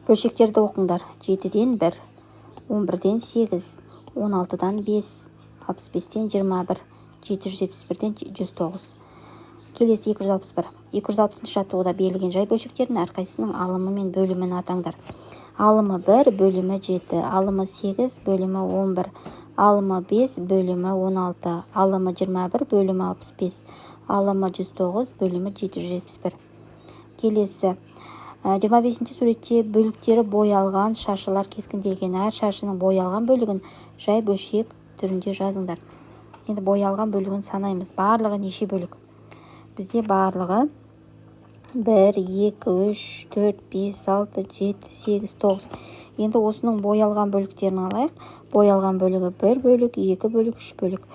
Бөлшектерді оқыңдар. 7-ден 1, 11-ден 8, 16-дан 5, 65-тен 21, 771-ден 109. Келесі 261. 260 жаттығуда берілген жай бөлшектердің әрқайсысының алымы мен бөлімін атаңдар. Алымы 1, бөлімі 7, алымы 8, бөлімі 11, алымы 5, бөлімі 16, алымы 21, бөлімі 65, алымы 109, бөлімі 771. Келесі 25 суретте бөліктері боялған шаршылар кескінделген. Әр шаршының боялған бөлігін жай бөлшек түрінде жазыңдар. Енді боялған бөлігін санаймыз. Барлығы неше бөлік? Бізде барлығы 1, 2, 3, 4, 5, 6, 7, 8, 9. Енді осының боялған бөліктерін алайық. Боялған бөлігі 1 бөлік, 2 бөлік, 3 бөлік.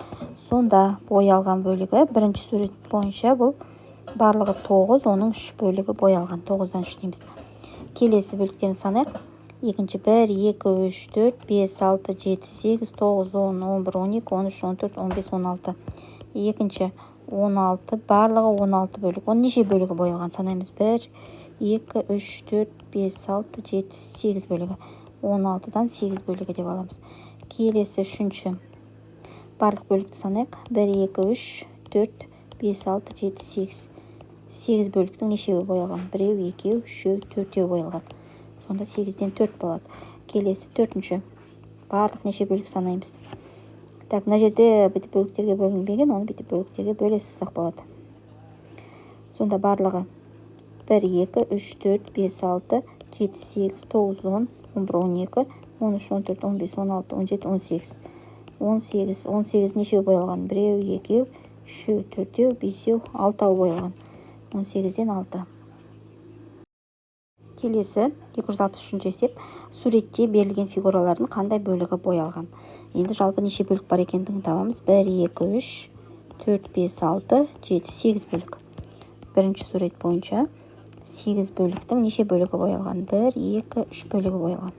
Сонда боялған бөлігі бірінші сурет бойынша бұл барлығы 9, оның 3 бөлігі боялған. 9-дан 3 дейміз. Келесі бөліктерін санайық. Екінші 1, 2, 3, 4, 5, 6, 7, 8, 9, 10, 11, 12, 13, 14, 15, 16. Екінші 16, барлығы 16 бөлік. Оның неше бөлігі боялған санаймыз. 1, 2, 3, 4, 5, 6, 7, 8 бөлігі. 16-дан 8 бөлігі деп аламыз. Келесі үшінші. Барлық бөлікті санайық. 1, 2, 3, 4, 5, 6, 7, 8. 8 бөліктің нешеуі боялған? 1, 2, 3, 4 боялған. Сонда 8-ден 4 болады. Келесі төртінші. Барлық неше бөлік санаймыз? Так, мына жерде бүйтіп бөліктерге бөлінбеген, оны бүйтіп бөліктерге бөле сызсақ болады. Сонда барлығы 1, 2, 3, 4, 5, 6, 7, 8, 9, 10, 11, 12, 13, 14, 15, 16, 17, 18. 18, 18 нешеу боялған? 1, 2, 3, 4, 5, 6 боялған. 18-ден 6. Келесі 263 есеп. Суретте берілген фигуралардың қандай бөлігі боялған? Енді жалпы неше бөлік бар екендігін табамыз. 1, 2, 3, 4, 5, 6, 7, 8 бөлік. Бірінші сурет бойынша 8 бөліктің неше бөлігі боялған? 1, 2, 3 бөлігі боялған.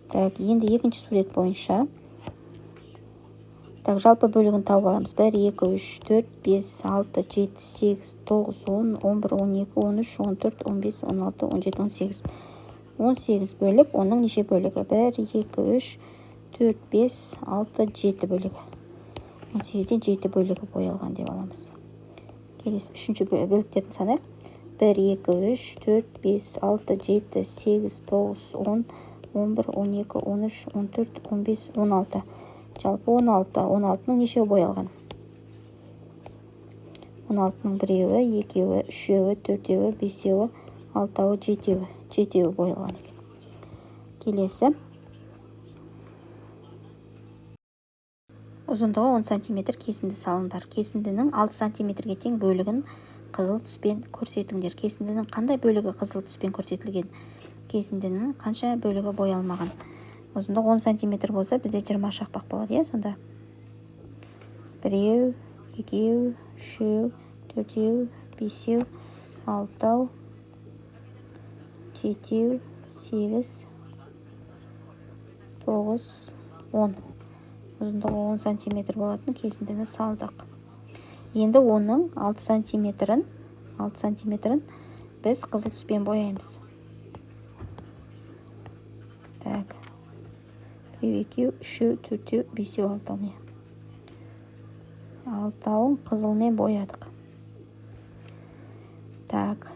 Так, енді екінші сурет бойынша так, жалпы бөлігін тауып аламыз. 1, 2, 3, 4, 5, 6, 7, 8, 9, 10, 11, 12, 13, 14, 15, 16, 17, 18. 18 бөлік, оның неше бөлігі? 1, 2, 3, 4, 5, 6, 7 бөлігі. 18-ден 7 бөлігі боялған деп аламыз. Келесі үшінші бөліктерін санайық. 1, 2, 3, 4, 5, 6, 7, 8, 9, 10, 11, 12, 13, 14, 15, 16. Жалпы 16. 16-ның нешеуі боялған? 16-ның біреуі, екеуі, үшеуі, төртеуі, бесеуі, алтауы, жетеуі. Жетеуі боялған екен. Келесі. Ұзындығы 10 сантиметр кесінді салыңдар. Кесіндінің 6 сантиметрге тең бөлігін қызыл түспен көрсетіңдер. Кесіндінің қандай бөлігі қызыл түспен көрсетілген? Кесіндінің қанша бөлігі боялмаған? Ұзындығы 10 сантиметр болса, бізде 20 шақпақ болады, иә, сонда. 1, 2, 3, 4, 5, 6, 7, 8, 9, 10. Ұзындығы 10 сантиметр болатын кесіндіні салдық. Енді оның 6 сантиметрін, 6 сантиметрін біз қызыл түспен бояймыз. Так. 1, 2, 3, 4, 5, 6. Міне. Алтауын қызылмен боядық. Так.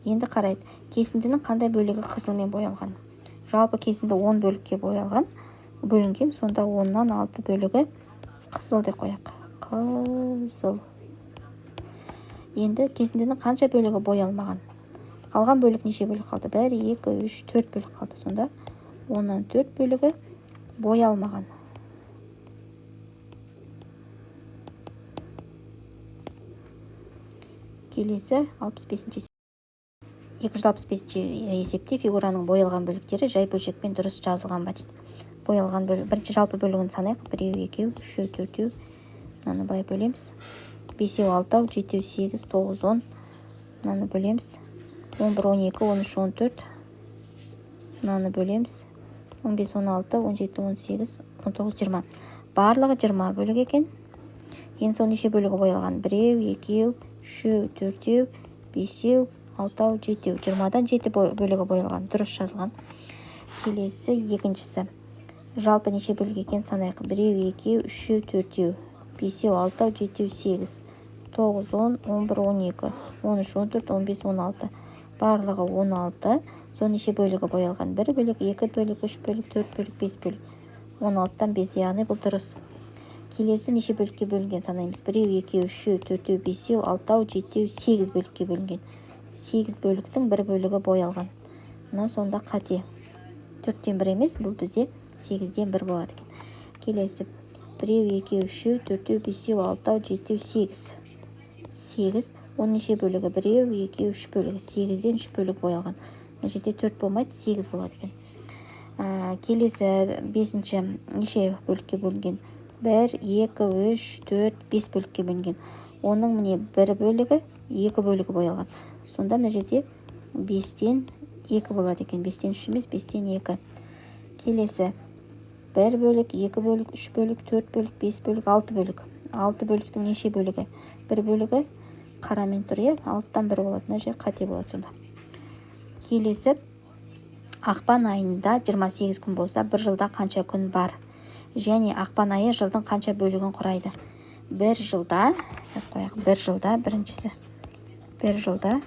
Енді қарайды. Кесіндінің қандай бөлігі қызылмен боялған? Жалпы кесінді 10 бөлікке боялған, бөлінген, сонда 10-нан 6 бөлігі қызыл деп қояйық. Қызыл. Енді кесіндінің қанша бөлігі боялмаған? Қалған бөлік неше бөлік қалды? 1, 2, 3, 4 бөлік қалды. Сонда 10-нан 4 бөлігі боялмаған. Келесі 65-ші. 265-ші есепте фигураның боялған бөліктері жай бөлшекпен дұрыс жазылған ба дейді. Боялған бөлік, бірінші жалпы бөлігін санайық. 1, 2, 3, 4, мынаны былай бөлеміз. 5, 6, 7, 8, 9, 10. Мынаны бөлеміз. 11, 12, 13, 14. Мынаны бөлеміз. 15, 16, 17, 18, 19, 20. Барлығы 20 бөлік екен. Енді сол неше бөлігі боялған? 1, 2, 3, 4, 5, алтау, жетеу. 20-дан 7 бөлігі боялған. Дұрыс жазылған. Келесі екіншісі. Жалпы неше бөлік екенін санайық. 1, 2, 3, 4, 5, 6, 7, 8, 9, 10, 11, 12, 13, 14, 15, 16. Барлығы 16. Соның неше бөлігі боялған? 1 бөлік, 2 бөлік, 3 бөлік, 4 бөлік, 5 бөлік. 16-тан 5, яғни бұл дұрыс. Келесі неше бөлікке бөлінген санаймыз. 1, 2, 3, 4, 5, 6, 7, 8 бөлікке бөлінген. 8 бөліктің бір бөлігі боялған. Мынау сонда қате. 4-тен 1 емес, бұл бізде 8-ден 1 болады екен. Келесі 1, 2, 3, 4, 5, 6, 7, 8. 8. Оның неше бөлігі? 1, 2, 3 бөлігі. 8-ден 3 бөлік боялған. Мына жерде 4 болмайды, 8 болады екен. Келесі 5-ші неше бөлікке бөлінген? 1, 2, 3, 4, 5 бөлікке бөлінген. Оның міне 1 бөлігі, 2 бөлігі боялған. Сонда мына жерде 5-тен 2 болады екен. 5-тен 3 емес, 5-тен 2. Келесі 1 бөлік, 2 бөлік, 3 бөлік, 4 бөлік, 5 бөлік, 6 бөлік. 6 бөліктің неше бөлігі? 1 бөлігі қарамен тұр, иә? 6-тан 1 болады. Мына жер қате болады сонда. Келесі ақпан айында 28 күн болса, бір жылда қанша күн бар? Және ақпан айы жылдың қанша бөлігін құрайды? Бір жылда, жазып қояйық, бір жылда, біріншісі. Бір жылда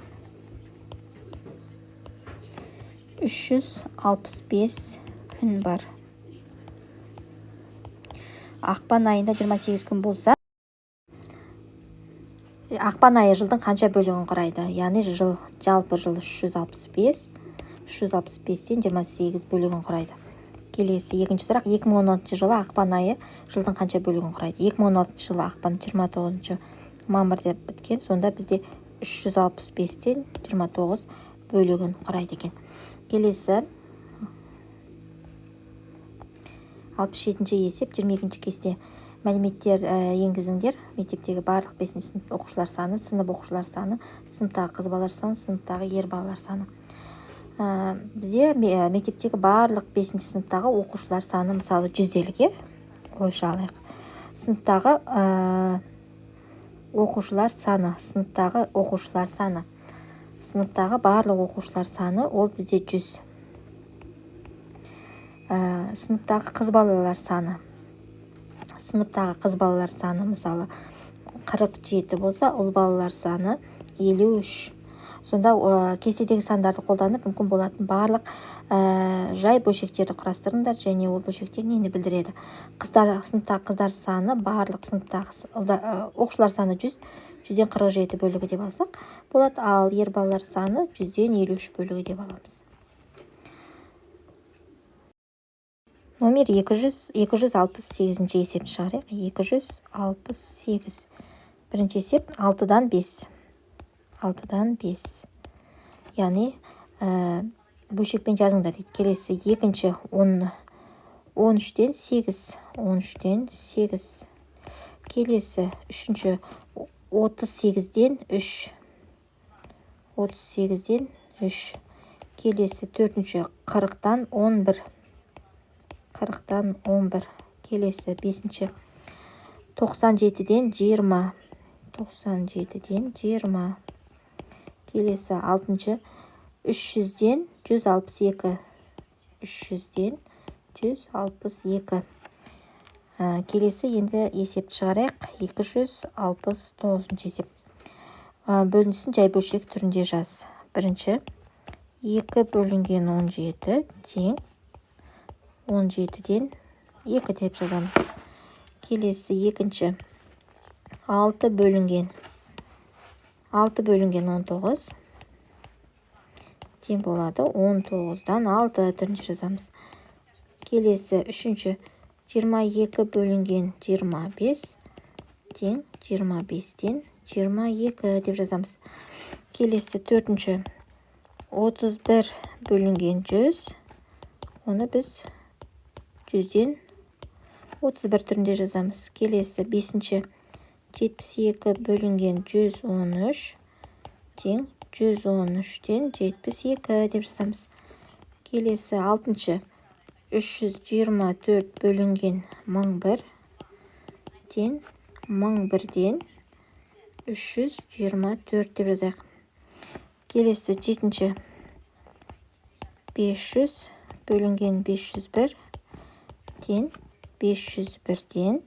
365 күн бар. Ақпан айында 28 күн болса, ақпан айы жылдың қанша бөлігін құрайды? Яғни жыл, жалпы жыл 365, 365-тен 28 бөлігін құрайды. Келесі екінші сұрақ. 2016 жылы ақпан айы жылдың қанша бөлігін құрайды? 2016 жылы ақпан 29 мамыр деп біткен. Сонда бізде 365-тен 29 бөлігін құрайды екен. Келесі 67-ші есеп, 22-ші кесте. Мәліметтер енгізіңдер. Мектептегі барлық 5-ші сынып оқушылар саны, сынып оқушылар саны, сыныптағы қыз балалар саны, сыныптағы ер балалар саны. Бізде мектептегі барлық 5-ші сыныптағы оқушылар саны мысалы 100 делік, иә? Ойша алайық. Сыныптағы оқушылар саны, сыныптағы оқушылар саны. Сыныптағы барлық оқушылар саны ол бізде 100. Сыныптағы қыз балалар саны. Сыныптағы қыз балалар саны мысалы 47 болса, ұл балалар саны 53. Сонда кестедегі сандарды қолданып мүмкін болатын барлық жай бөлшектерді құрастырыңдар және ол бөлшектер нені білдіреді? Қыздар, сыныптағы қыздар саны барлық сыныптағы оқушылар саны 100, 100-ден 47 бөлігі деп алсақ болады, ал ер балалар саны 100-ден 53 бөлігі деп аламыз. Номер 268-ші есепті шығарайық. 268. Бірінші есеп 6-дан 5. 6-дан 5. Яғни, бөлшекпен жазыңдар дейді. Келесі екінші 13-тен 8. 13-тен 8. Келесі үшінші 38-ден 3. 38-ден 3. Келесі төртінші 40-тан 11. 40-тан 11. Келесі бесінші 97-ден 20. 97-ден 20. Келесі алтыншы 300-ден 162. 300-ден 162. Келесі енді есепті шығарайық. 269-шы есеп. Бөлінісін жай бөлшек түрінде жаз. Бірінші 2 бөлінген 17 тең 17-ден 2 деп жазамыз. Келесі екінші 6 бөлінген 6 бөлінген 19 тең болады 19-дан 6 түрінде жазамыз. Келесі үшінші 22 бөлінген 25 тең 25-тен 22 деп жазамыз. Келесі төртінші 31 бөлінген 100, оны біз 100-ден 31 түрінде жазамыз. Келесі бесінші 72 бөлінген 113 тең 113-тен 72 деп жазамыз. Келесі алтыншы 324 бөлінген 1001 тең 1001-ден 324 деп жазайық. Келесі жетінші 500 бөлінген 501 тең 501-ден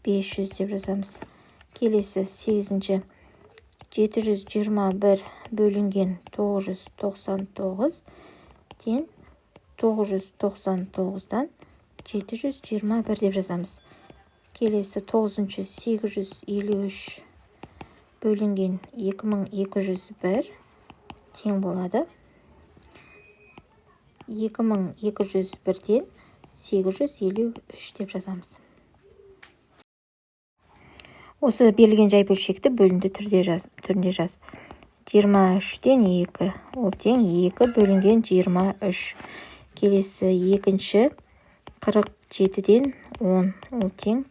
500 деп жазамыз. Келесі сегізінші 721 бөлінген 999 тең 999-дан 721 деп жазамыз. Келесі тоғызыншы 853 бөлінген 2201 тең болады 2201-ден 853 деп жазамыз. Осы берілген жай бөлшекті бөлінді түрде жаз, түрінде жаз. 23-тен 2, ол тең 2 бөлінген 23. Келесі екінші 47-ден 10, ол тең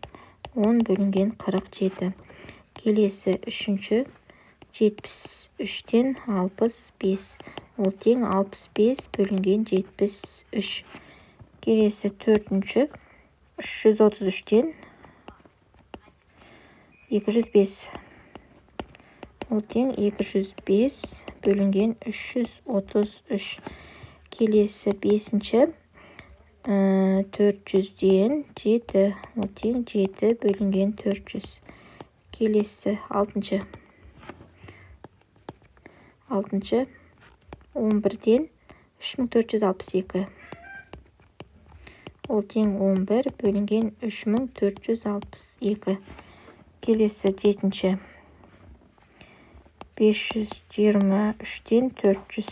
10 бөлінген 47. Келесі үшінші 73-тен 65, ол тең 65 бөлінген 73. Келесі төртінші 333-тен 205, ол тең 205 бөлінген 333. Келесі бесінші 400-ден 7, ол тең 7 бөлінген 400. Келесі алтыншы 11-ден 3462, ол тең 11 бөлінген 3462. Келесі жетінші 523-тен 400,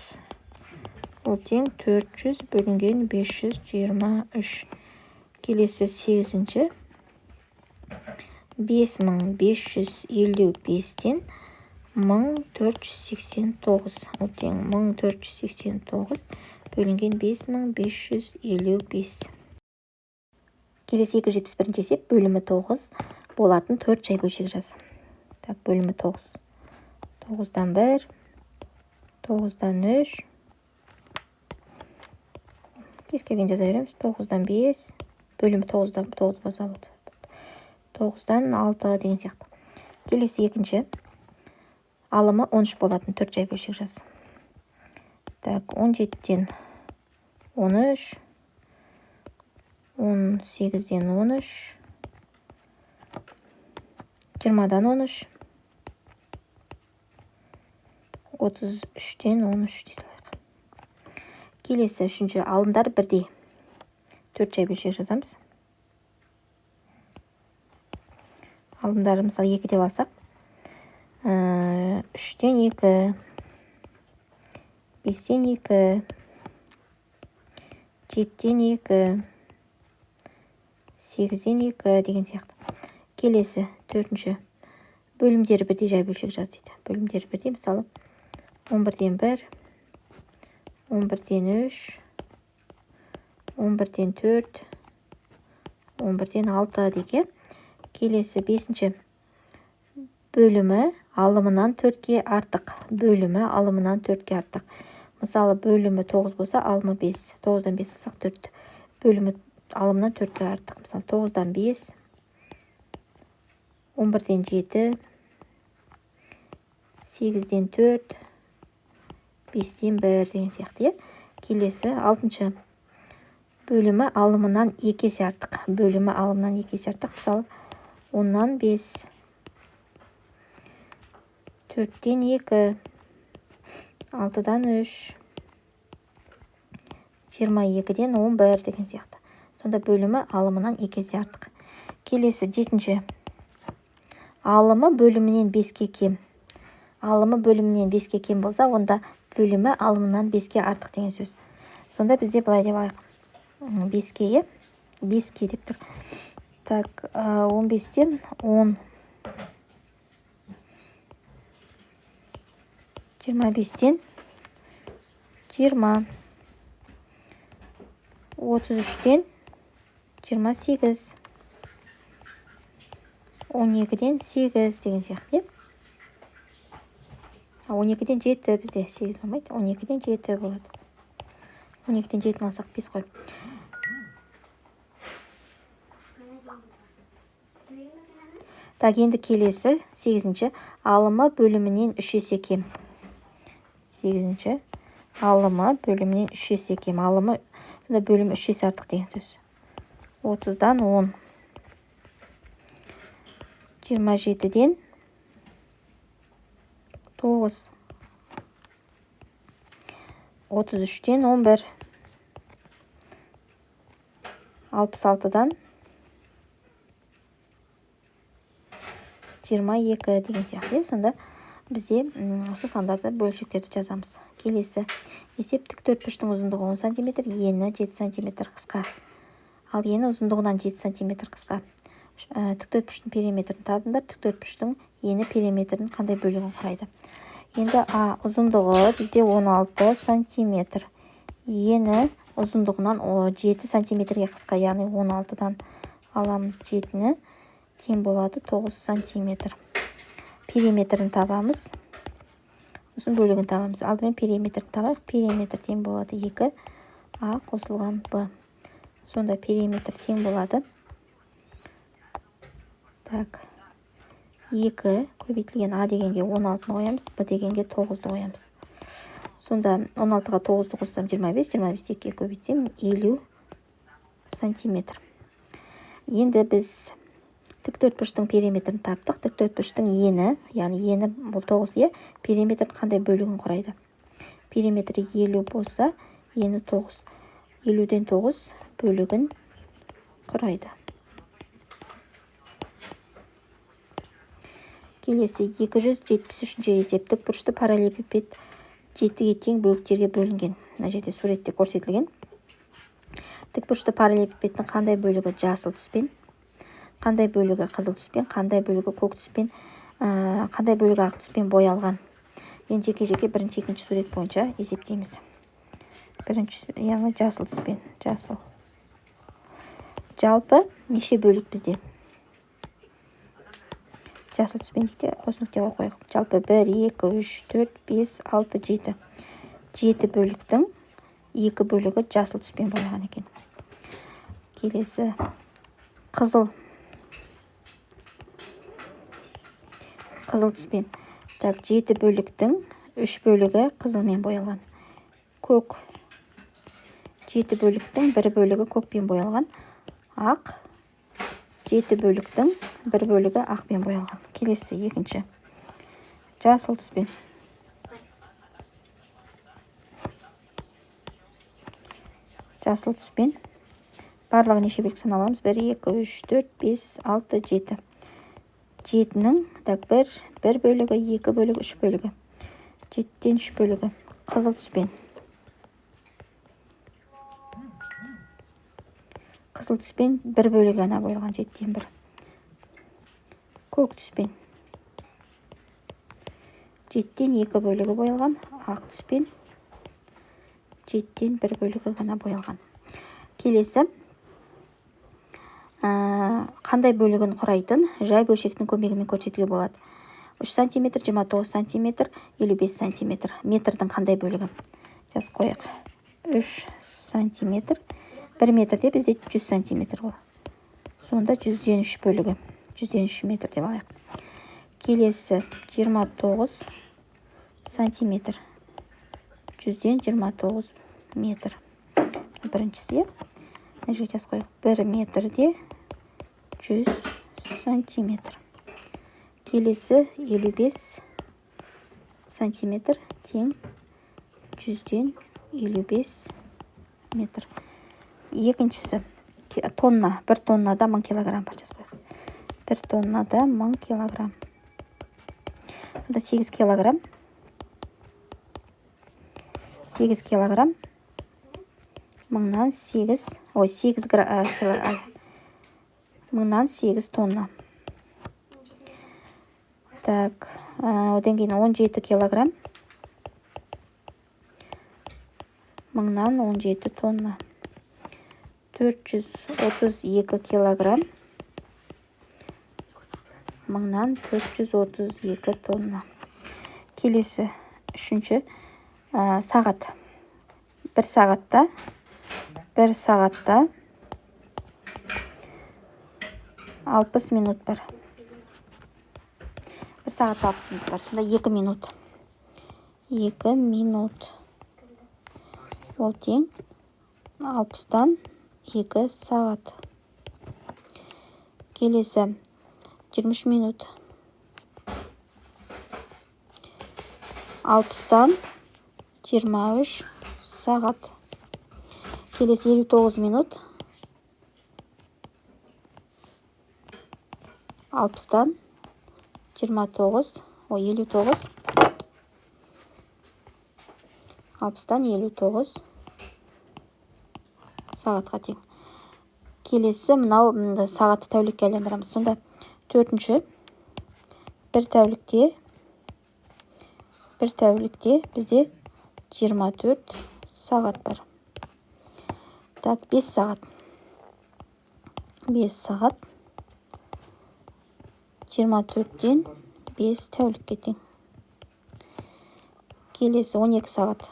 ол тең 400 бөлінген 523. Келесі сегізінші 5555-тен 1489, ол тең 1489 бөлінген 5555. Келесі 271 есеп, бөлімі 9 болатын 4 жай бөлшек жаз. Так, бөлімі 9. 9-дан 1, 9-дан 3, кез келген жаза береміз. 9-дан 5, бөлімі 9-дан 9 болса болды. 9-дан 6 деген сияқты. Келесі екінші алымы 13 болатын 4 жай бөлшек жаз. Так, 17-тен 13, 18-ден 13, 20-дан 13, 33-тен 13 дей салайық. Келесі үшінші алымдар бірдей. 4 жай бөлшек жазамыз. Алымдары мысалы 2 деп алсақ, 3-тен 2, 5-тен 2, 7-тен 2, 8-ден 2 деген сияқты. Келесі төртінші бөлімдері бірдей жай бөлшек жаз дейді. Бөлімдері бірдей, мысалы 11-ден 1, 11-ден 3, 11-ден 4, 11-ден 6 дейік. Келесі бесінші бөлімі алымынан 4-ке артық. Бөлімі алымынан 4-ке артық. Мысалы бөлімі 9 болса, алымы 5. 9-дан 5 алсақ 4. Бөлімі алымынан 4-ке артық. Мысалы 9-дан 5, 11-ден 7, 8-ден 4, 5-тен 1 деген сияқты. Келесі алтыншы бөлімі алымынан 2 есе артық. Бөлімі алымынан 2 есе артық. Мысалы 10-нан 5, 4-тен 2, 6-дан 3, 22-ден 11 деген сияқты. Сонда бөлімі алымынан 2 есе артық. Келесі жетінші алымы бөлімінен 5-ке кем. Алымы бөлімінен 5-ке кем болса, онда бөлімі алымынан 5-ке артық деген сөз. Сонда бізде былай деп алайық. 5-ке, 5-ке деп тұр. Так, 15-тен 10, 25-тен 20, 33-тен 28, 12-ден 8 деген сияқты. 12-ден 7 бізде 8 болмайды, 12-ден 7 болады. 12-ден 7-ні алсақ 5 қой. Так, енді келесі 8-ші алымы бөлімінен 3 есе кем. Сегізінші алымы бөлімінен 3 есе кем. Алымы сонда бөлімі 3 есе артық деген сөз. 30-дан 10. 27-ден 9. 33-тен 11. 66-дан 22 деген сияқты. Сонда бізде осы сандарды, бөлшектерді жазамыз. Келесі есеп: тік төртбұрыштың ұзындығы 10 см, ені 7 см қысқа. Ал ені ұзындығынан 7 см қысқа. Тік төртбұрыштың периметрін табыңдар. Тік төртбұрыштың ені периметрінің қандай бөлігін құрайды? Енді А ұзындығы бізде 16 см. Ені ұзындығынан 7 сантиметрге қысқа, яғни 16-дан аламыз 7-ні, тең болады 9 сантиметр. Периметрін табамыз. Сосын бөлігін табамыз. Алдымен периметрін табайық. Периметр тең болады 2 А қосылған Б. Сонда периметр тең болады. Так. 2 көбейтілген А дегенге 16-ны қоямыз, Б дегенге 9-ды қоямыз. Сонда 16-ға 9-ды қоссам 25, 25-ті 2-ге көбейтсем 50 сантиметр. Енді біз тік төртбұрыштың периметрін таптық. Тік төртбұрыштың ені, яғни ені бұл 9, иә, периметрдің қандай бөлігін құрайды? Периметрі 50 болса, ені 9. 50-ден 9 бөлігін құрайды. Келесі 273-ші есеп. Тік бұрышты параллелепипед 7-ге тең бөліктерге бөлінген. Мына жерде суретте көрсетілген. Тік бұрышты параллелепипедтің қандай бөлігі жасыл түспен, қандай бөлігі қызыл түспен, қандай бөлігі көк түспен, қандай бөлігі ақ түспен боялған? Енді жеке-жеке бірінші, екінші сурет бойынша есептейміз. Бірінші, яғни жасыл түспен, жасыл. Жалпы неше бөлік бізде? Жасыл түспен дейік те, қос нүкте қойып қояйық. Жалпы 1, 2, 3, 4, 5, 6, 7. 7 бөліктің 2 бөлігі жасыл түспен боялған екен. Келесі қызыл. Қызыл түспен. Так, 7 бөліктің 3 бөлігі қызылмен боялған. Көк. 7 бөліктің 1 бөлігі көкпен боялған. Ақ. 7 бөліктің 1 бөлігі ақпен боялған. Келесі екінші. Жасыл түспен. Жасыл түспен. Барлығы неше бөлік саналамыз? 1, 2, 3, 4, 5, 6, 7. 7-нің, так, 1 бөлігі, 2 бөлігі, 3 бөлігі. 7-тен 3 бөлігі. Қызыл түспен. Қызыл түспен 1 бөлігі ғана боялған, 7-тен 1. Көк түспен. 7-тен 2 бөлігі боялған, ақ түспен 7-тен 1 бөлігі ғана боялған. Келесі қандай бөлігін құрайтын жай бөлшектің көмегімен көрсетуге болады? 3 сантиметр, 29 сантиметр, 55 сантиметр. Метрдің қандай бөлігі? Жазып қояйық. 3 сантиметр. 1 метрде бізде 100 сантиметр ғой. Сонда 100-ден 3 бөлігі. 100-ден 3 метр деп алайық. Келесі 29 сантиметр. 100-ден 29 метр. Біріншісі, иә. Мына жерге жазып қояйық. 1 метрде 100 сантиметр. Келесі 55 сантиметр тең 100-ден 55 метр. Екіншісі тонна. 1 тоннада 1000 килограмм бар, жазып қояйық. 1 тоннада 1000 килограмм. Сонда 8 килограмм. 8 килограмм мыңнан сегіз, ой, сегіз мыңнан сегіз тонна. Так, одан кейін 17 килограмм мыңнан 17 тонна. 432 килограмм мыңнан 432 тонна. Келесі үшінші, сағат. Бір сағатта 60 минут бар. 1 сағатта 60 минут бар. Сонда 2 минут. 2 минут. Ол тең 60-тан 2 сағат. Келесі 23 минут. 60-тан 23 сағат. Келесі 59 минут. 60-тан 29, 59. 60-тан 59 сағатқа тең. Келесі мынау сағатты тәулікке айландырамыз. Сонда төртінші бір тәулікте бізде 24 сағат бар. Так, 5 сағат. 5 сағат 24-тен 5 тәулікке тең. Келесі 12 сағат.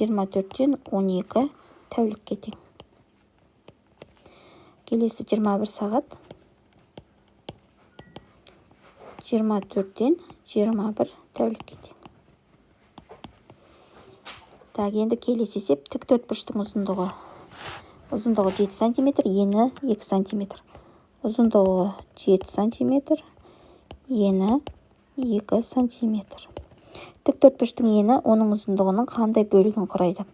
24-тен 12 тәулікке тең. Келесі 21 сағат. 24-тен 21 тәулікке тең. Так, енді келесі есеп тік төртбұрыштың ұзындығы. Ұзындығы 7 сантиметр, ені 2 сантиметр. Ұзындығы 7 сантиметр, ені 2 сантиметр. Тік төртбұрыштың ені оның ұзындығының қандай бөлігін құрайды?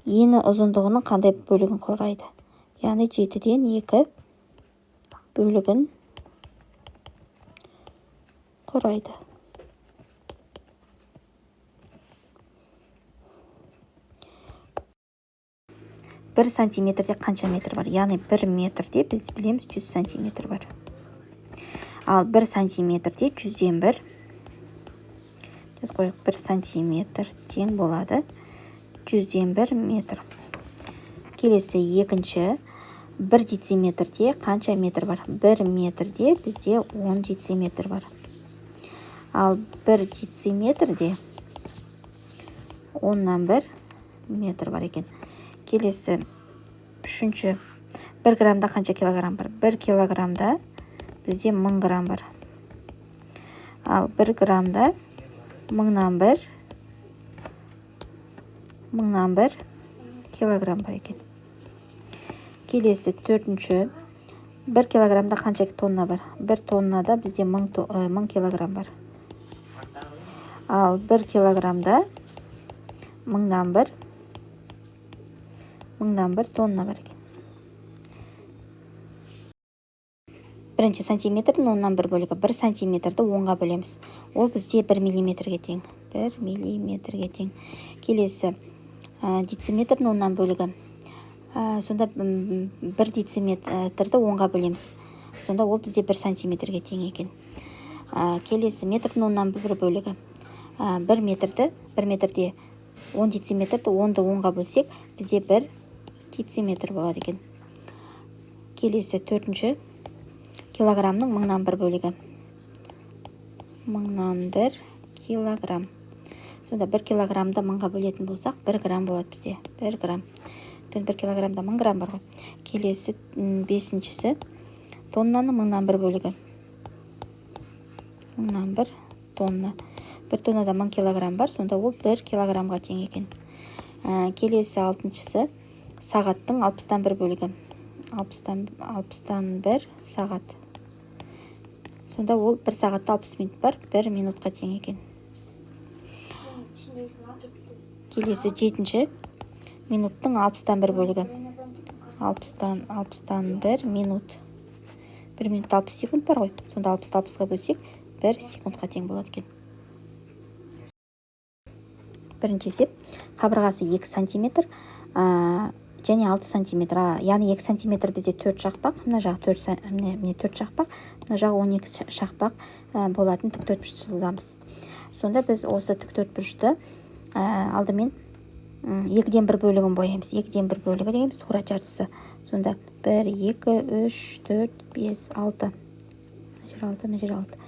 Ені ұзындығының қандай бөлігін құрайды? Яғни 7-ден 2 бөлігін құрайды. 1 сантиметрде қанша метр бар? Яғни 1 метрде біз білеміз 100 сантиметр бар. Ал 1 сантиметрде 100-ден 1, біз қойық, 1 сантиметр тең болады 100-ден 1 метр. Келесі екінші, 1 дециметрде қанша метр бар? 1 метрде бізде 10 дециметр бар. Ал 1 дециметрде 10-нан 1 метр бар екен. Келесі үшінші, 1 граммда қанша килограмм бар? 1 килограммда бізде 1000 грамм бар. Ал 1 граммда 1000-нан 1 килограмм бар екен. Келесі төртінші, 1 килограммда қанша тонна бар? 1 тоннада бізде 1000 килограмм бар. Ал 1 килограммда 1000-нан 1 тонна бар екен. Бірінші сантиметрдің 10-нан 1 бөлігі. 1 сантиметрді 10-ға бөлеміз. Ол бізде 1 миллиметрге тең. 1 миллиметрге тең. Келесі дециметрдің 10-нан бөлігі. Сонда 1 дециметрді 10-ға бөлеміз. Сонда ол бізде 1 сантиметрге тең екен. Келесі метрдің 10-нан 1 бөлігі. 1 метрді, 1 метрде 10 дециметрді 10-ды 10-ға бөлсек, бізде 1 дециметр болады екен. Келесі төртінші, килограммның 1000-нан 1 бөлігі. 1000-нан 1 килограмм. Сонда 1 килограммды 1000-ға бөлетін болсақ, 1 грамм болады бізде. 1 грамм. Өйткені 1 килограммда 1000 грамм бар ғой. Келесі бесіншісі, тоннаның 1000-нан 1 бөлігі. 1000-нан 1 тонна. 1 тоннада 1000 килограмм бар, сонда ол 1 килограммға тең екен. Келесі алтыншысы, сағаттың 60-тан 1 бөлігі. 60-тан 1 сағат. Сонда ол 1 сағатта 60 минут бар, 1 минутқа тең екен. Келесі жетінші, минуттың 60-тан 1 бөлігі. 60-тан 1 минут. 1 минутта 60 секунд бар ғой. Сонда 60-ты 60-ға бөлсек, 1 секундқа тең болады екен. Бірінші есеп, қабырғасы 2 сантиметр, және 6 сантиметр. Яғни 2 сантиметр бізде 4 шақпақ, мына жағы 4, міне 4 шақпақ, мына жағы 12 шақпақ болатын тік төртбұрыш сызамыз. Сонда біз осы тік төртбұрышты алдымен 2-ден 1 бөлігін бояймыз. 2-ден 1 бөлігі дегеніміз тура жартысы. Сонда 1, 2, 3, 4, 5, 6. Мына жер 6, мына жер 6.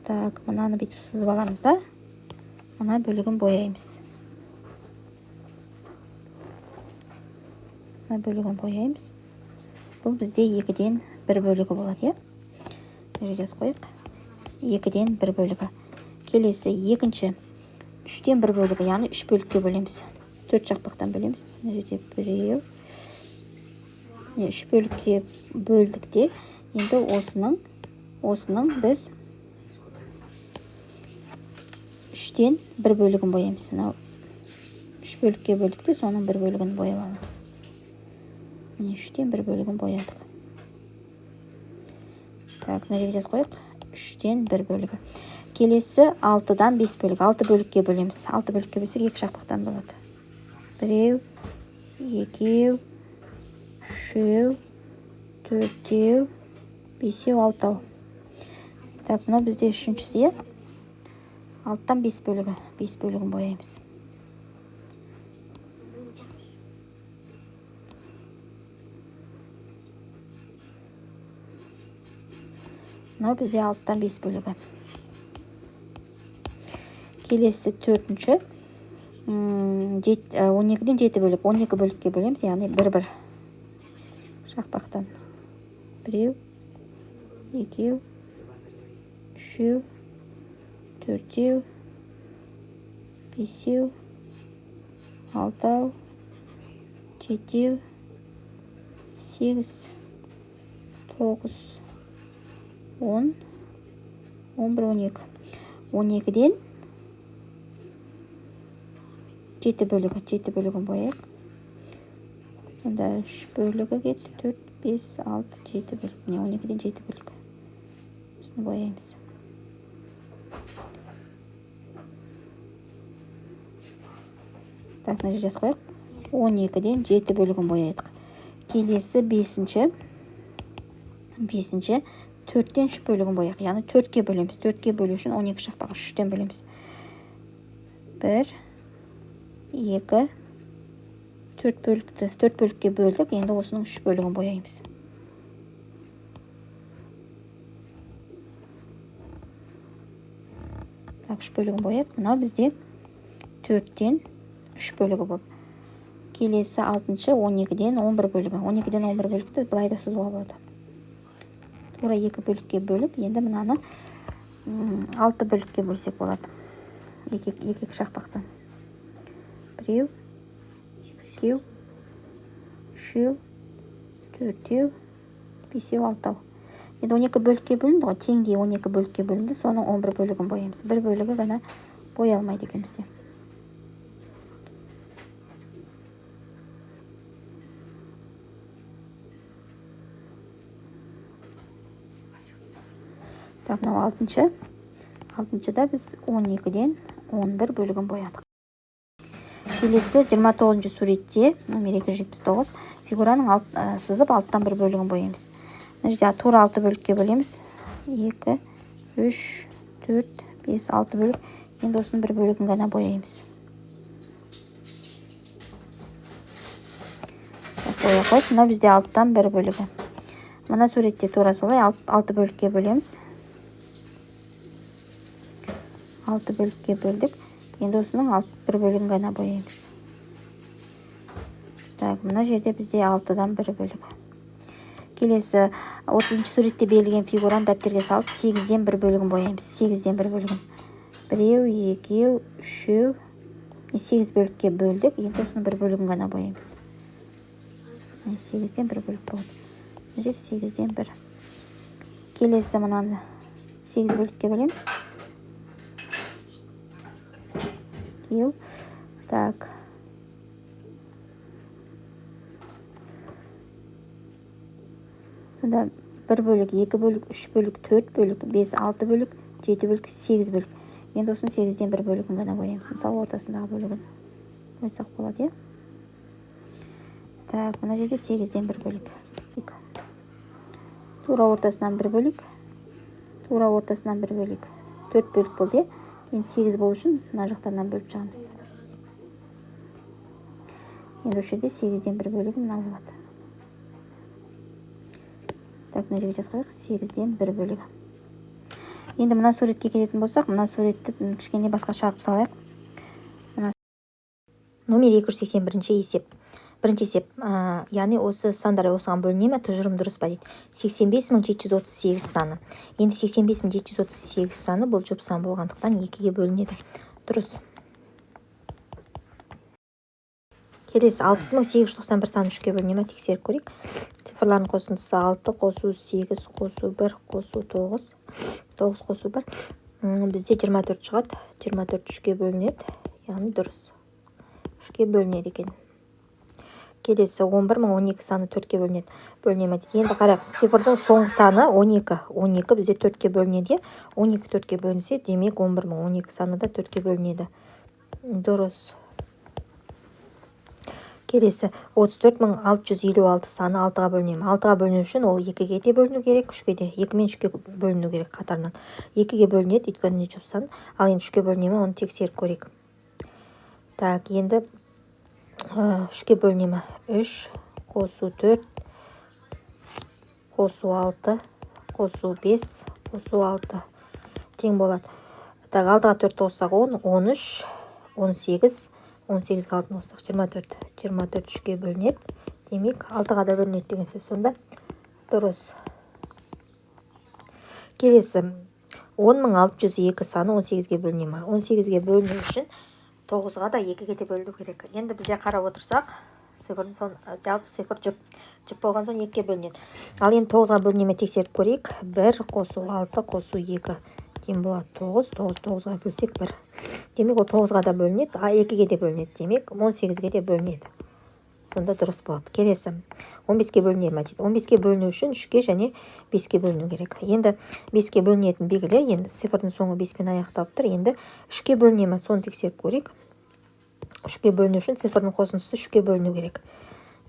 Так, мынаны бүйтіп сызып аламыз да, мына бөлігін бояймыз. Мына бөлігін бояймыз. Бұл бізде 2-ден 1 бөлігі болады, иә? Мына жерге жазып қояйық. 2-ден 1 бөлігі. Келесі екінші 3-тен 1 бөлігі, яғни 3 бөлікке бөлеміз. 4 шақпақтан бөлеміз. Мына жерде біреу. Міне 3 бөлікке бөлдік те, енді осының біз 3-тен 1 бөлігін бояймыз. Мынау 3 бөлікке бөлдік те, соның 1 бөлігін бояп аламыз. Міне 3-тен 1 бөлігін боядық. Так, мына жерге жазып қояйық. 3-тен 1 бөлігі. Келесі 6-дан 5 бөлігі. 6 бөлікке бөлеміз. 6 бөлікке бөлсек 2 шақпақтан болады. 1, 2, 3, 4, 5, 6. Так, мынау бізде үшіншісі, иә? 6-дан 5 бөлігі. 5 бөлігін бояймыз. Мынау бізде 6-дан 5 бөлігі. Келесі төртінші, 12-ден 7 бөлік. 12 бөлікке бөлеміз, яғни бір-бір шақпақтан. 1, 2, 3, 4, 5, 6, 7, 8, 9, 10, 11, 12. 12-ден 7 бөлігі, 7 бөлігін бояйық. Сонда 3 бөлігі кетті, 4, 5, 6, 7 бөлік. Міне 12-ден 7 бөлік. Осыны бояймыз. Так, мына жерге жазып қояйық. 12-ден 7 бөлігін боядық. Келесі бесінші 4-тен 3 бөлігін бояйық. Яғни 4-ке бөлеміз. 4-ке бөлу үшін 12 шақпақ 3-тен бөлеміз. 1, 2, 4 бөлікті, 4 бөлікке бөлдік. Енді осының 3 бөлігін бояймыз. Так, 3 бөлігін боядық. Мынау бізде 4-тен 3 бөлігі болды. Келесі алтыншы 12-ден 11 бөлігі. 12-ден 11 бөлікті былай да сызуға болады. Тура 2 бөлікке бөліп, енді мынаны 6 бөлікке бөлсек болады. Екі шақпақтан. 1, 2, 3, 4, 5, 6. Енді 12 бөлікке бөлінді ғой, теңдей 12 бөлікке бөлінді, соның 11 бөлігін бояймыз. Бір бөлігі ғана боялмайды екен бізде. Так, мынау алтыншы. Алтыншыда біз 12-ден 11 бөлігін боядық. Келесі 29-шы суретте, номер 279, фигураның сызып 6-тан 1 бөлігін бояймыз. Мына жерде тура 6 бөлікке бөлеміз. 2, 3, 4, 5, 6 бөлік. Енді осының бір бөлігін ғана бояймыз. Боя қойып, мынау бізде 6-тан 1 бөлігі. Мына суретте тура солай 6 бөлікке бөлеміз. 6 бөлікке бөлдік. Енді осының бір бөлігін ғана бояймыз. Так, мына жерде бізде 6-дан 1 бөлігі. Келесі 30-шы суретте берілген фигураны дәптерге салып, 8-ден 1 бөлігін бояймыз. 8-ден 1 бөлігін. 1, 2, 3, 8 бөлікке бөлдік. Енді осының бір бөлігін ғана бояймыз. 8-ден 1 бөлік болады. Мына жер 8-ден 1. Келесі мынаны 8 бөлікке бөлеміз. Так. Сонда 1 бөлік, 2 бөлік, 3 бөлік, 4 бөлік, 5, 6 бөлік, 7 бөлік, 8 бөлік. Енді осының 8-ден 1 бөлігін ғана бояймыз. Мысалы, ортасындағы бөлігін қойсақ болады, иә? Так, мына жерде 8-ден 1 бөлік. Тура ортасынан 1 бөлік. Тура ортасынан 1 бөлік. 4 бөлік болды, иә? Енді 8 болу үшін мына жақтарынан бөліп шығамыз. Енді осы жерде 8-ден 1 бөлігі мынау болады. Так, мына жерге жазып қояйық. 8-ден 1 бөлігі. Енді мына суретке келетін болсақ, мына суретті кішкене басқаша қылып салайық. Мына номер 281-ші есеп. Бірінші есеп, яғни осы сандар осыған бөліне ме, тұжырым дұрыс па дейді. 85738 саны. Енді 85738 саны бұл жұп сан болғандықтан 2-ге бөлінеді. Дұрыс. Келесі 60891 саны 3-ке бөліне ме, тексеріп көрейік. Цифрлардың қосындысы 6 қосу 8 қосу 1 қосу 9, 9 қосу 1. Бізде 24 шығады. 24 3-ке бөлінеді, яғни дұрыс. 3-ке бөлінеді екен. Келесі 11012 саны 4-ке бөлінеді. Бөліне ме дейді. Енді қарайық, цифрдың соңғы саны 12. 12 бізде 4-ке бөлінеді. 12 4-ке бөлінсе, демек 11012 саны да 4-ке бөлінеді. Дұрыс. Келесі 34656 саны 6-ға бөліне ме? 6-ға бөліну үшін ол 2-ге де бөліну керек, 3-ке де. 2 мен 3-ке бөліну керек қатарынан. 2-ге бөлінеді, өйткені жұп сан. Ал енді 3-ке бөліне ме, оны тексеріп көрейік. Так, енді 3-ке бөліне ме? 3 қосу 4 қосу 6 қосу 5 қосу 6 тең болады. Так, 6-ға 4 қоссақ 10, 13, 18, 18-ге 6 қоссақ 24. 24 3-ке бөлінеді. Демек, 6-ға да бөлінеді деген сөз. Сонда дұрыс. Келесі 10602 саны 18-ге бөліне ме? 18-ге бөліну үшін 9-ға да 2-ге де бөліну керек. Енді бізде қарап отырсақ, цифрдың сон, жалпы цифр жұп. Жұп болған соң 2-ге бөлінеді. Ал енді 9-ға бөліне ме, тексеріп көрейік. 1 қосу 6 қосу 2 тең болады 9. 9 9-ға бөлсек 1. Демек, ол 9-ға да бөлінеді, а 2-ге де бөлінеді. Демек, 18-ге де бөлінеді. Сонда дұрыс болады. Келесі 15-ке бөліне ме дейді. 15-ке бөліну үшін 3-ке және 5-ке бөліну керек. Енді 5-ке бөлінетін белгілі. Енді цифрдың соңы 5-пен аяқталып тұр. Енді 3-ке бөліне ме, соны тексеріп көрейік. 3-ке бөліну үшін цифрдың қосындысы 3-ке бөліну керек.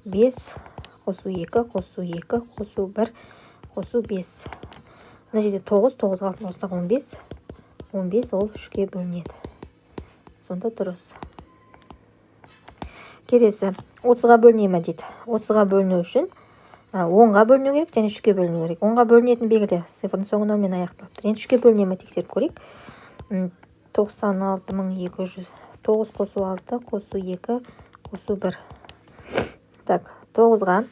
5 қосу 2 қосу 2 қосу 1 қосу 5. Мына жерде 9, 9-ға 6 қоссақ 15. 15 ол 3-ке бөлінеді. Сонда дұрыс. Келесі 30-ға бөліне ме дейді. 30-ға бөліну үшін 10-ға бөліну керек және 3-ке бөліну керек. 10-ға бөлінетін белгілі, цифрдың соңы 0-мен аяқталып тұр. Енді 3-ке бөліне ме, тексеріп көрейік. 96200, 9 қосу 6 қосу 2 қосу 1. Так, 9-ға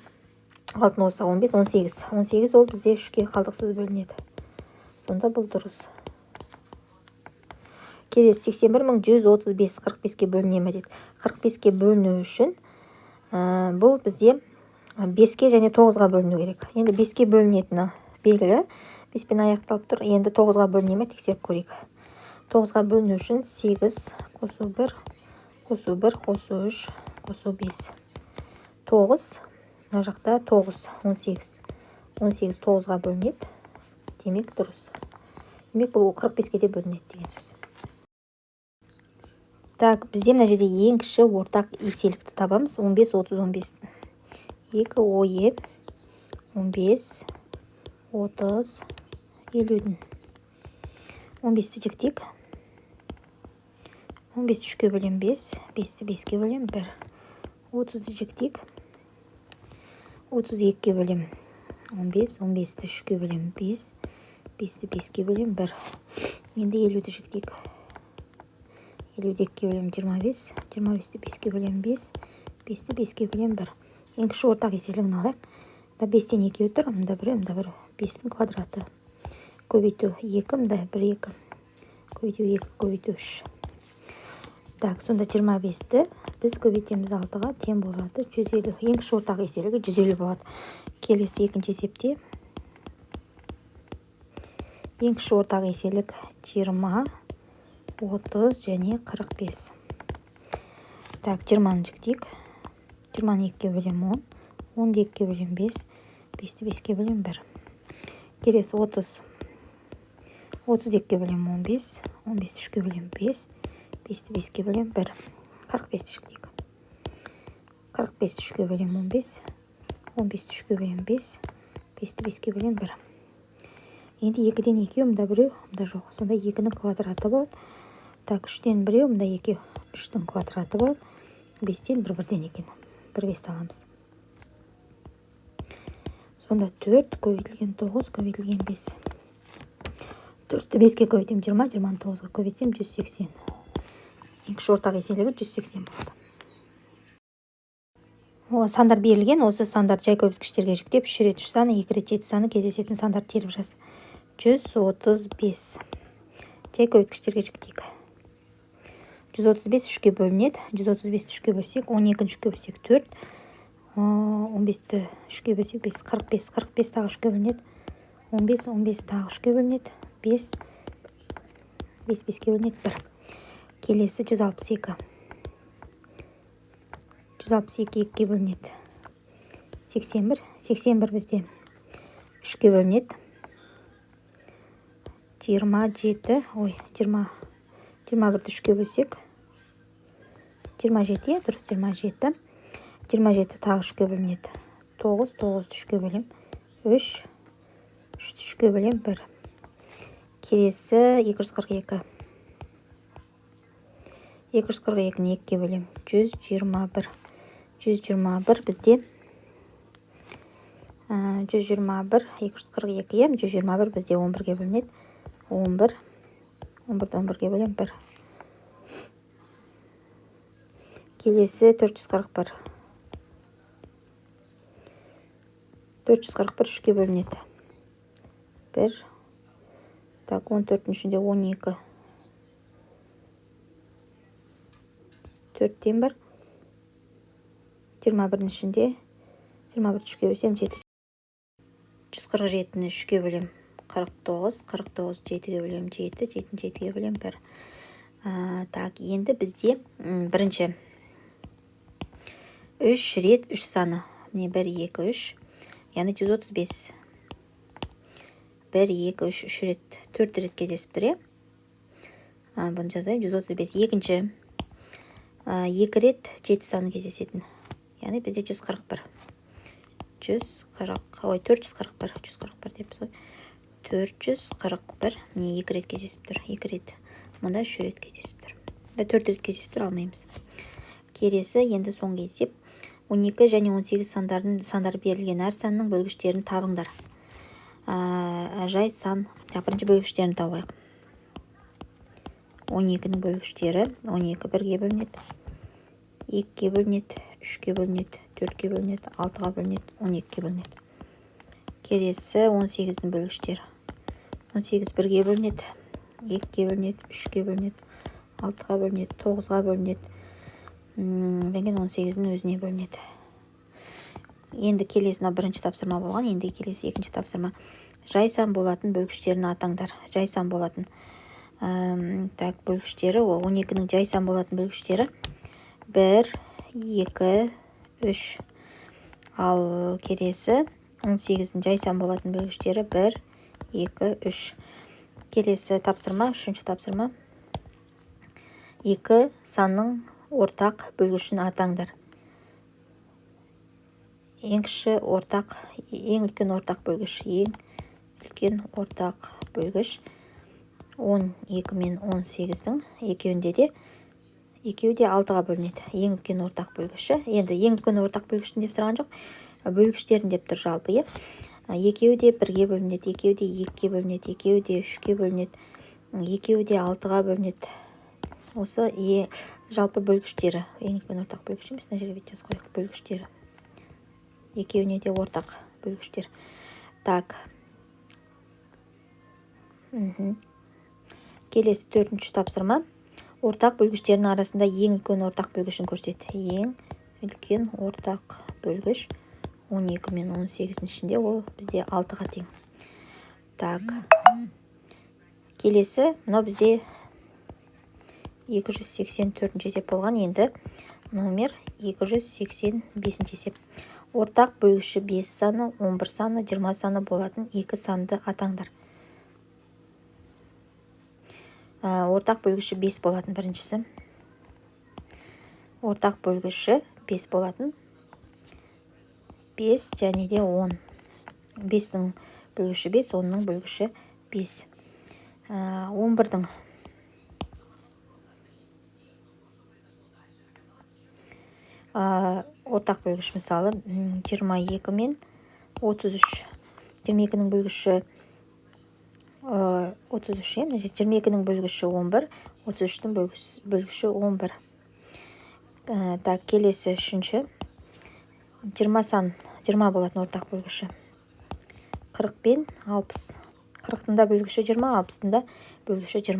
6 қоссақ 15, 18. 18 ол бізде 3-ке қалдықсыз бөлінеді. Сонда бұл дұрыс. Келесі 81135 45-ке бөліне ме дейді. 45-ке бөліну үшін бұл бізде 5-ке және 9-ға бөліну керек. Енді 5-ке бөлінетіні белгілі, 5-пен аяқталып тұр. Енді 9-ға бөліне ме, тексеріп көрейік. 9-ға бөліну үшін 8 қосу 1 қосу 1 қосу 3 қосу 5. 9, мына жақта 9, 18. 18 9-ға бөлінеді. Демек, дұрыс. Демек, бұл 45-ке де бөлінеді деген сөз. Так, бізде мына жерде ең кіші ортақ еселікті табамыз. 15, 30, 15. 2 ОЕ 15, 30, 50-дің. 15-ті жіктейік. 15-ті 3-ке бөлем 5, 5-ті 5-ке бөлем 1. 30-ды жіктейік. 32-ге бөлем 15, 15-ті 3-ке бөлем 5, 5-ті 5-ке бөлем 1. Енді 50-ді жіктейік. 52-ге бөлем 25, 25-ті 5-ке бөлем 5, 5-ті 5-ке бөлем 1. Ең кіші ортақ еселігін алайық. Мында 5-тен екеу тұр, мында біреу, мында біреу. 5-тің квадраты. Көбейту 2, мында 1, 2. Көбейту 2, көбейту 3. Так, сонда 25-ті біз көбейтеміз 6-ға, тең болады 150. Ең кіші ортақ еселігі 150 болады. Келесі екінші есепте ең кіші ортақ еселік 20, 30 және 45. Так, 20-ны жіктейік. 20-ны 2-ге бөлем 10, 10-ды 2-ге бөлем 5, 5-ті 5-ке бөлем 1. Келесі 30. 32-ге бөлем 15, 15-ті 3-ке бөлем 5, 5-ті 5-ке бөлем 1. 45-ті жіктейік. 45-ті 3-ке бөлем 15, 15-ті 3-ке бөлем 5, 5-ті 5-ке бөлем 1. Енді 2-ден екеу, мында біреу, мында жоқ. Сонда 2-нің квадраты болады. Так, 3-тен біреу, мында екеу, 3-тің квадраты болады. 5-тен бір бірден екен. 1 5-ті аламыз. Сонда 4 көбейтілген 9 көбейтілген 5. 4-ті 5-ке көбейтем 20, 20-ны 9-ға көбейтсем 180. Ең кіші ортақ еселігі 180 болады. Сандар берілген, осы сандарды жай көбейткіштерге жіктеп, 3 рет 3 саны, 2 рет 7 саны кездесетін сандарды теріп жаз. 135. Жай көбейткіштерге жіктейік. 135 3-ке бөлінеді. 135-ті 3-ке бөлсек, 12-ні 3-ке бөлсек 4, 15-ті 3-ке бөлсек 5, 45, 45 тағы 3-ке бөлінеді. 15, 15 тағы 3-ке бөлінеді. 5, 5 5-ке бөлінеді 1. Келесі 162. 162 2-ге бөлінеді. 81, 81 бізде 3-ке бөлінеді. 27, ой, 21-ді 3-ке бөлсек, 27, иә, дұрыс, 27. 27 тағы 3-ке бөлінеді. 9, 9-ды 3-ке бөлем. 3, 3-ті 3-ке бөлем, 1. Келесі 242. 242-ні 2-ге бөлем. 121. 121 бізде, 121, 242, иә, 121 бізде 11-ге бөлінеді. 11, 11-ді 11-ге бөлем, 1. Келесі 441. 441 3-ке бөлінеді. 1. Так, 14-тің ішінде 12. 4-тен 1. 21-дің ішінде 21-ді 3-ке бөлсем 7. 147-ні 3-ке бөлем 49, 49 7-ге бөлем 7, 7-ні 7-ге бөлем 1. Так, енді бізде бірінші 3 рет 3 саны. Міне 1, 2, 3, яғни 135. 1, 2, 3, 3 рет, 4 рет кездесіп тұр, иә? Бұны жазайын, 135. Екінші, 2 рет 7 саны кездесетін. Яғни бізде 141. 140, ой, 441, 141 деппіз ғой. 441, міне 2 рет кездесіп тұр, 2 рет. Мұнда 3 рет кездесіп тұр. 4 рет кездесіп тұр, алмаймыз. Келесі, енді соңғы есеп. 12 және 18 сандары берілген әр санның бөлгіштерін табыңдар. Жай сан, бірінші бөлгіштерін табайық. 12-нің бөлгіштері 12 бірге бөлінеді, 2-ге бөлінеді, 3-ке бөлінеді, 4-ке бөлінеді, 6-ға бөлінеді, 12-ге бөлінеді. Келесі 18-дің бөлгіштері. 18 бірге бөлінеді, 2-ге бөлінеді, 3-ке бөлінеді, 6-ға бөлінеді, 9-ға бөлінеді. Одан кейін 18-дің өзіне бөлінеді. Енді келесі мынау бірінші тапсырма болған, енді келесі екінші тапсырма. Жай сан болатын бөлгіштерін атаңдар. Жай сан болатын. Так, бөлгіштері, о, 12-нің жай сан болатын бөлгіштері 1, 2, 3. Ал келесі 18-дің жай сан болатын бөлгіштері 1, 2, 3. Келесі тапсырма, үшінші тапсырма. 2 санның ортақ бөлгішін атаңдар. Ең кіші ортақ, ең үлкен ортақ бөлгіш, ең үлкен ортақ бөлгіш 12 мен 18-дің екеуінде де, екеуі де 6-ға бөлінеді. Ең үлкен ортақ бөлгіші. Енді ең үлкен ортақ бөлгішін деп тұрған жоқ, бөлгіштерін деп тұр жалпы, иә. Екеуі де бірге бөлінеді, екеуі де 2-ге бөлінеді, екеуі де 3-ке бөлінеді, екеуі де 6-ға бөлінеді. Осы жалпы бөлгіштері. Ең үлкен ортақ бөлгіш емес, мына жерге бүйтіп жазып қояйық, бөлгіштері. Екеуіне де ортақ бөлгіштер. Так. Келесі төртінші тапсырма. Ортақ бөлгіштердің арасында ең үлкен ортақ бөлгішін көрсет. Ең үлкен ортақ бөлгіш 12 мен 18-дің ішінде, ол бізде 6-ға тең. Так. Келесі, мынау бізде 284 есеп болған, енді номер 285 есеп. Ортақ бөлгіші 5 саны, 11 саны, 20 саны болатын екі санды атаңдар. Ортақ бөлгіші 5 болатын біріншісі. Ортақ бөлгіші 5 болатын. 5 және де 10. 5-тің бөлгіші 5, 10-ның бөлгіші 5. 11-дің ортақ бөлгіш мысалы, 22 мен 33. 22-нің бөлгіші, 33, иә, мына жерде 22-нің бөлгіші 11, 33-тің бөлгіші 11. Так, келесі үшінші. 20 сан, 20 болатын ортақ бөлгіші 40 пен 60. 40-тың да бөлгіші 20, 60-тың да бөлгіші 20.